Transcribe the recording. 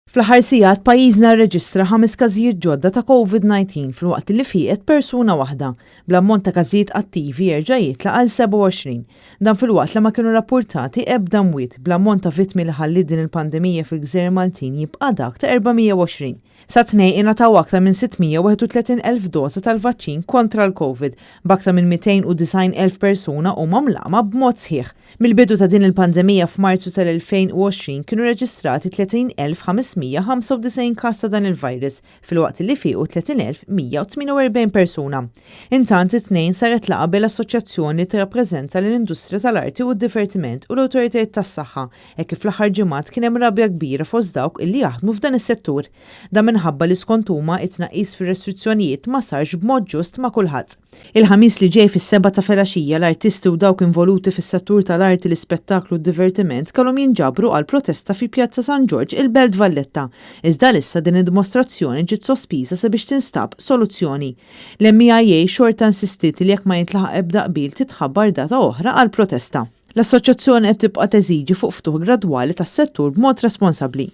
Fl-aħħar sigħat pajjiżna rreġistra ħames każijiet ġodda ta' COVID-19 filwaqt li fieqet persuna waħda, bl-ammont ta' każijiet attivi jerġa' jitla' għal 27. Dan filwaqt li ma kienu rappurtati ebda mwiet, bl-ammont ta' vittmi li ħalliet din il-pandemija fil-gżejjer Maltin jibqa' dak ta' 420. Sat-Tnejn ingħataw aktar minn 631,000 doża tal-vaċċin kontra l-Covid, b'aktar minn 290,000 persuna huma mlaqqma b'mod sħiħ. Mill-bidu ta' din il-pandemija f'Marzu tal-2020 kienu reġistrati 30,595 każ ta' dan il-virus, filwaqt li fiequ 30,148 persuna. Intant it-Tnejn saret laqgħa bejn l-assoċjazzjoni li tirrappreżenta lill-industrija tal-arti u d-divertiment u l-awtoritajiet tas-saħħa hekk kif fl-aħħar ġimgħat kien hemm rabja kbira fost dawk illi jaħdmu f'dan is-settur. Dan minħabba li skont huma it-tnaqqis fir-restrizzjonijiet ma sarx b'mod ġust ma' kulħadd. Il-Ħamis li ġej fis-7 ta' filgħaxija l-artisti u dawk involuti fis-settur tal-arti, l-ispettaklu u d-divertiment kellhom jinġabru għal protesta fi Pjazza San Ġorġ il-Belt Valletta. Iżda issa din id-dimostrazzjoni ġiet sospiża sabiex tinstab soluzzjoni. L-MEIA xorta insistiet li jekk ma jintlaħaq ebda qbil titħabbar data oħra għal protesta. L-assoċjazzjoni qed tibqa' teżiġi fuq ftuħ gradwali tas-settur b'mod responsabbli.